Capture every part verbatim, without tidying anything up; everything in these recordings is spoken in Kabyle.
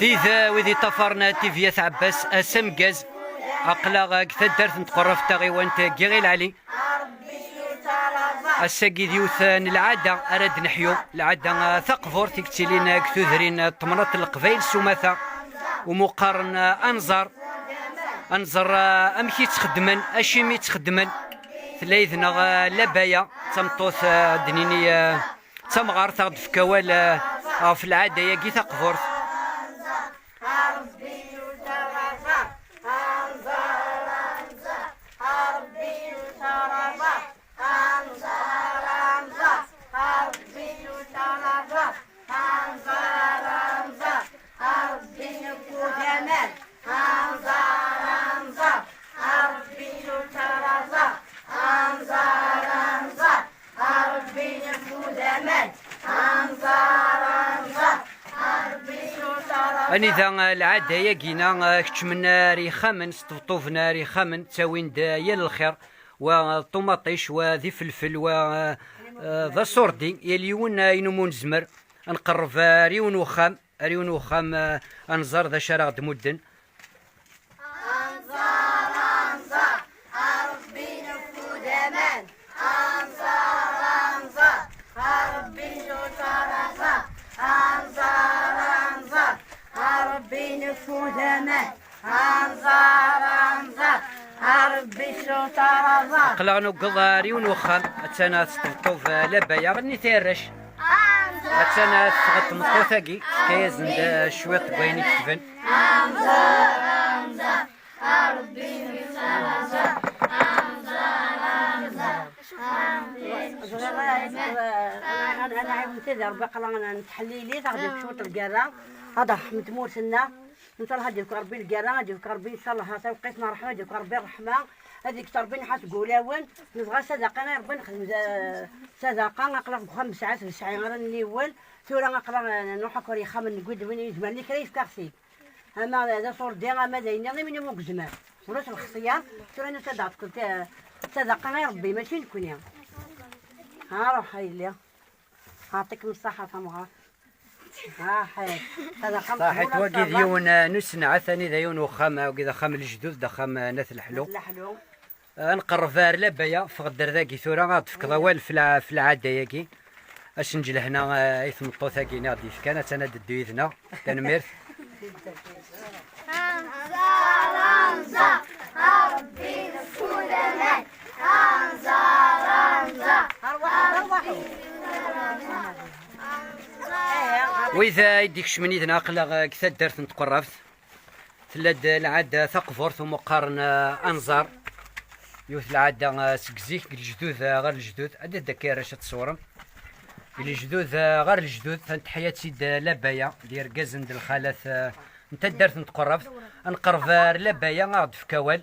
Tid wid iṭṭafaren T V At Ɛebbas, ass ameggaz. Aql-aɣ deg taddart n Tqerraft, taɣiwant n Yiɣil Ɛli. Ass-agi d yiwet n lɛada ara d-neḥyu, lɛada taqburt i yettilin deg tudrin n temnaḍt n Leqbayel s umata, umi qqaren anẓar. Ad nẓer amek i tt-xeddmen, acimi i tt-xeddmen. Tella yid-neɣ Labaya, d tameṭṭut, ad d-nini, d tamɣart, ad aɣ-d-tefk awal ɣef lɛada-agi taqburt. Anida lɛada-agi-na, keččmen ar yixxamen, sṭebṭuben ar yixxamen, ttawin-d yal lxir, wa d ṭumaṭic, wa d ifelfel, wa, eh, d aṣurdi, yal yiwen ayen umi nezmer. Ad nqerreb ar yiwen wexxam, ar yiwen wexxam, eh, ad nẓer d acu ara ɣ-d-mudden. Anẓar, anẓar, a Ṛebbi nefud aman. Anẓar, anẓar, a Ṛebbi ncucer aẓar. Anẓar, anẓar, a Ṛebbi nefud aman. Anẓar, anẓar, a Ṛebbi ncucer aẓar. Aql-aɣ nuggeḍ ar yiwen wexxam, attan tesṭebṭub Labaya, nitni arrac. Attan teffeɣ-d tmeṭṭut-agi, tefka-yasen-d cwiṭ n wayen i ketben. Ẓriɣ, eh, eh, eh, eh, eh, eh, Rebbi, aql-aɣ n-, nettḥellili, taɣ-d cwiṭ lgerra, ad rḥem tmurt-nneɣ. Ncallah ad yefk Rebbi lgerra, ad yefk Rebbi ncallah tawqit n ṛṛeḥma, ad yefk Rebbi ṛṛeḥma, ad yekkes Ṛebbi nnḥas deg wulawen. Nebɣa sadaqa i Ṛebbi, nexdem za-, sadaqa, aql-aɣ deg uxxam n sɛa, d sɛa ara nniwel. Tura aql-aɣ, eh, nruḥ akk ar yexxamen n wid, win yezmer kra yefk-aɣ-t-id. Ama d aṣurdi, ama d ayen nniḍen, imi ur gezmer. Ulac lxeṣyar, tura nusa-d ad teqqel ta-, sadaqa i Ṛebbi, mačči nekni. Ha, ruḥ a yelli. Ɛṭikem ṣṣaḥa tamɣart. Ha, ḥay. Sadaqa ṣaḥit, mqbula, wagi d ncallah. Yiwen, eh, n usenɛet, anida yiwen uxxam, eh, wagi d axxam n lejdud, d axxam, eh, n At Leḥlu. At Leḥlu. Ad nqerreb ar Labaya, ffeɣ-d ar dagi tura, ad d-tefkeḍ awal f lɛ-, f lɛada-agi. Ad s-neǧǧ lehna, eh, i tmeṭṭut-agi i ɣ-d-yefkan, attan ad d-teddu yid-neɣ. Tanemmirt. Anẓar, anẓar, a Ṛebbi nefud aman. Anẓar, anẓar. Wid ay d-ikecmen yid-neɣ, aql-aɣ deg taddart n Tqerraft. Tella-d lɛada taqburt umi qqaren, eh, anẓar. Yiwet lɛada, eh, seg zik, deg lejdud, eh, ɣer lejdud. Ad d-akka arrac ad tṣewrem. Deg lejdud, eh, ɣer lejdud, tanteḥya-tt-id, eh, Labaya, d yergazen d lxalat, eh, n taddart n Tqerraft. Ad nqerreb ar Labaya, ad ɣ-d-tefk awal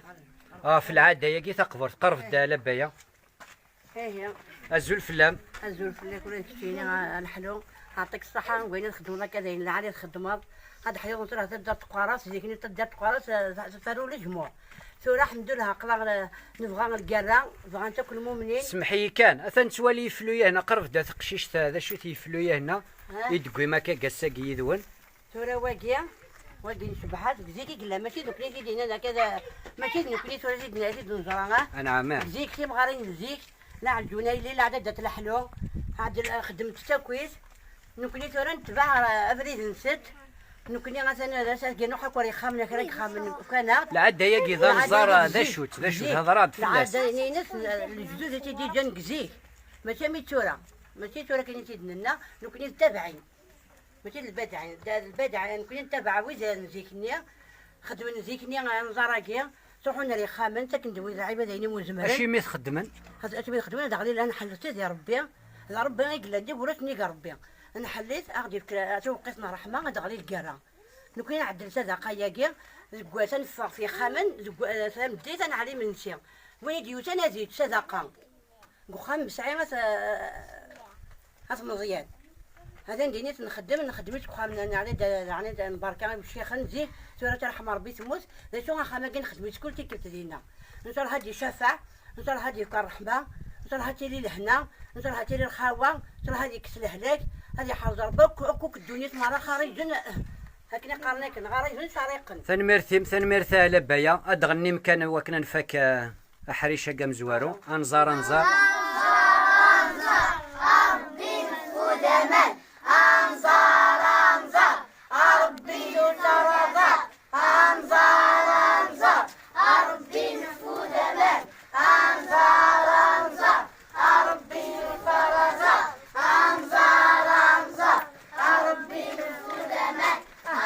ɣef lɛada-agi taqburt. Qerreb-d, eh, Labaya. Ihi. Azul fell-am. Azul fell-ak ula d keččini, a, a Leḥlu. Ɛṭik ṣṣaḥa, wayen i txeddmeḍ akka d ayen lɛali txeddmeḍ. Ad ḥyuḍ tura taddart Tqerraft, zik-nni taddart Tqerraft, a, a, tferru lejmuɛ. Tura, ḥemdullah, aql-aɣ, a, nebɣa lgerra, bɣan-tt akk lmumnin. Semmeḥ-iyi kan, atan nettwali iflu-yahna, qerreb-d a teqcict, a, d acu-t yiflu-yahna, ha? I d-tewwim akka ass-agi yid-wen? Tura wagi, wagi ncebḥ-as, deg zik i yella, mačči d nekkni i t-id-yennan akka, d, mačči d nekkni tura i t-id-, i t-id-neẓra, ah? Anɛam, ah. Deg zik, timɣarin n zik, la Ɛelǧuna Yelli, la Ɛdada At Leḥlu, Ɛdel, xedment-tt akkit. Nekkni tura netbeɛ, eh, abrid-nsent. Nekkni atan d ass-agi nuḥ akk ar yexxamen, kra n yexxamen fkan-aɣ-d. Lɛada-agi d anẓar, d acu-tt, d acu-tt, hedṛ-d fell-as. Lɛada-nni-ines, eh, lejdud i tt-id-yeǧǧan deg zik. Mačči am tura, mačči tura kan i tt-id-nenna, nekkni d tabaɛin. Mačči d lbadaɛ, d lbadaɛ, nekkni ntabaɛ wid n zik-nni, xedmen zik-nni anẓar-agi, ttruḥun ar yexxamen, ttaken-d wid lɛibad ayen i ur zemren. Acimi txeddmen? Ad, acimi txeddmen, ad aɣ-lil, ad nḥellet Sidi Ṛebbi, d Ṛebbi i yellan, d agwrat nnig Ṛebbi. Nḥellet, ad aɣ-d-yefk tawqit n ṛṛeḥma, ad aɣ-lil lgerra. Nekkni nɛeddel sadaqa-yagi, deg wass ad neffeɣ f yexxamen, deg wa-, tameddit ad neɛli imensi. Win i d-yusan ad yečč sadaqa. Deg uxxam n Mesɛi at, at Meẓyan. Hada n din i t-nxeddem, nxeddem-itt deg uxxam n, n, ɛni d, ɛni d, n berka i ucixen zik, tura tarḥem Ṛebbi temmut, d acu axxam-agi nxeddem-itt kul tikkelt dinna. Ncallah ad d-icafeɛ, ncallah ad d-yefk ṛṛeḥma, ncallah ad tili lehna, ncallah ad tili lxawa, ncallah ad yekkes lehlak, ad yeḥrez Ṛebbi akk, akk, akk ddunit merra xariǧen. Akken i qqaren akken, ɣer iben sariqen. Tanemmirt-im, tanemmirt a Ɛla Baya. Ad d-ɣennim kan wakken ad nfak, eh, aḥric-agi amezwaru. Anẓar, anẓar. Anẓar, anẓar, a Ṛebbi nefud aman. Anẓar, anẓar, a Ṛebbi nefud aman. Anẓar, anẓar, a Ṛebbi nefud aman. Anẓar, anẓar, a Ṛebbi nefud aman. Anẓar, anẓar, a Ṛebbi nefud aman.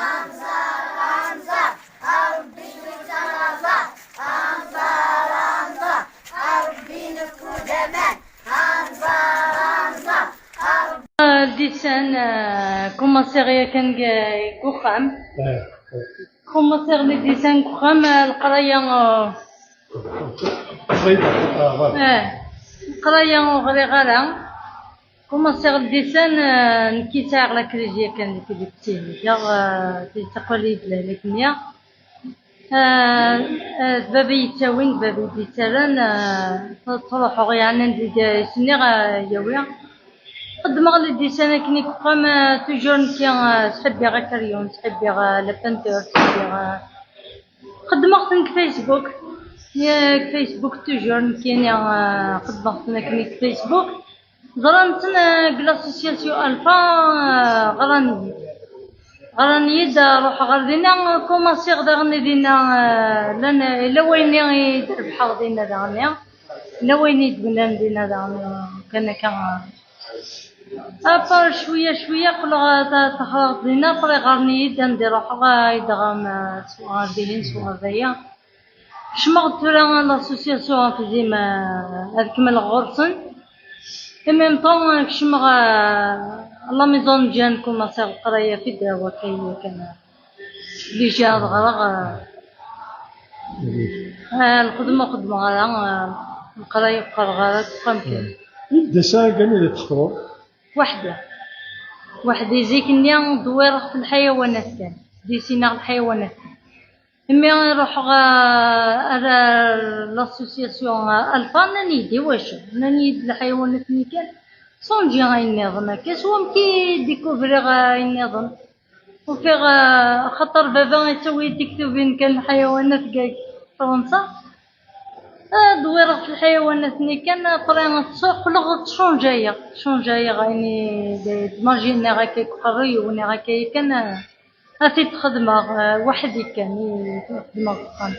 Anẓar, anẓar, a Ṛebbi nefud aman. Anẓar, anẓar, a Ṛebbi nefud aman. Anẓar, anẓar, a Ṛebbi. Ah, ldisan, ah, kumaṣiɣ yakan deg, deg uxxam. Eh. Kumaṣiɣ ldisan deg uxxam, ah, leqraya, ah, Qrib, ah, voilà. Ah, leqraya ur ɣriɣ ara. Kumaṣiɣ ldisan, ah, nekki sɛiɣ la crise yakan deg, deg ttihideɣ, ah, tettaqal-iyi-d lehlak-nni. Ah, ah, d baba yettawin, d baba i d-yettarran, ah, ttruḥuɣ yeɛnan deg, ah, s-nniɣ, ah, yawi. Xeddmeɣ ldisan akken i yeqqam, ah, toujours nekki, ah, sḥibbiɣ akaryun, sḥibbiɣ, ah, la peinture, sḥibbiɣ, ah, xeddmeɣ-ten deg Facebook. Ya, deg Facebook toujours nekkini, ah, xeddmeɣ-ten akken deg Facebook. Ẓran-ten, ah, deg l'association Alpha, ah, ɣran-iyi-d. Ɣran-iyi-d, ah, ruḥeɣ ɣer dinna, ah, kumaṣiɣ daɣen dinna, ah, llan, ah, yella wayen i d-rebḥeɣ dinna daɣen, ah, yella wayen i d-bnan dinna daɣen, ah, kan akka, ah. Apar cwiya cwiya qqleɣ, ah, ta-, taxraɣ dinna, après ɣran-iyi-d anda i ruḥeɣ, ah, i d-ɣran, ah, s ɣer dihin, s ɣer daya. Kecmeɣ-d tura l'association ɣef zima ad kemmleɣ ɣur-sen. En même temps, kecmeɣ, euh, la maison de jeunes, kumaṣiɣ leqraya fi ddaw wakka yakan. Déjà ad ɣreɣ, euh, euh, lxedma ur xeddmeɣ ara, euh, leqraya ur qqareɣ ara, teqqim kan. Déjà kan i d-txeṭbeḍ? Weḥdi. Weḥdi zik-nni ddwireɣ f lḥayawanat kan. Disineɣ lḥayawanat kan. Imi i ruḥeɣ, ah, ar, ar l'association, ah, Alpha, nnan-iyi-d iwacu, nnan-iyi-d lḥayawanat-nni kan, sonji ayen nniḍen akka, s wamek i découvriɣ, ah, ayen nniḍen. Ufiɣ, ah, axaṭer baba yettawi-d tiktubin kan lḥayawanat deg Fransa. Ah, dwireɣ f lḥayawanat-nni kan, après, qqleɣ ttcunjayeɣ, ttcunjayeɣ ayen i d-, d-imaginiɣ akka deg uqerruy-iw, niɣ akka yakan, ah, ad t-id-xedmeɣ, ah, weḥd-i kan i t-xedmeɣ deg uxxam.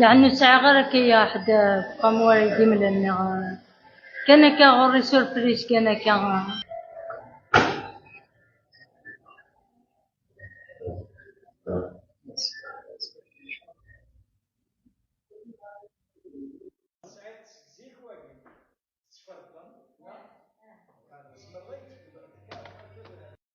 Yeɛni ur sɛiɣ ara akka ḥedd, ah, deg uxxam wara i d-imlalen, neɣ, ah, kan akka ɣur-i surprise, kan akka, ah.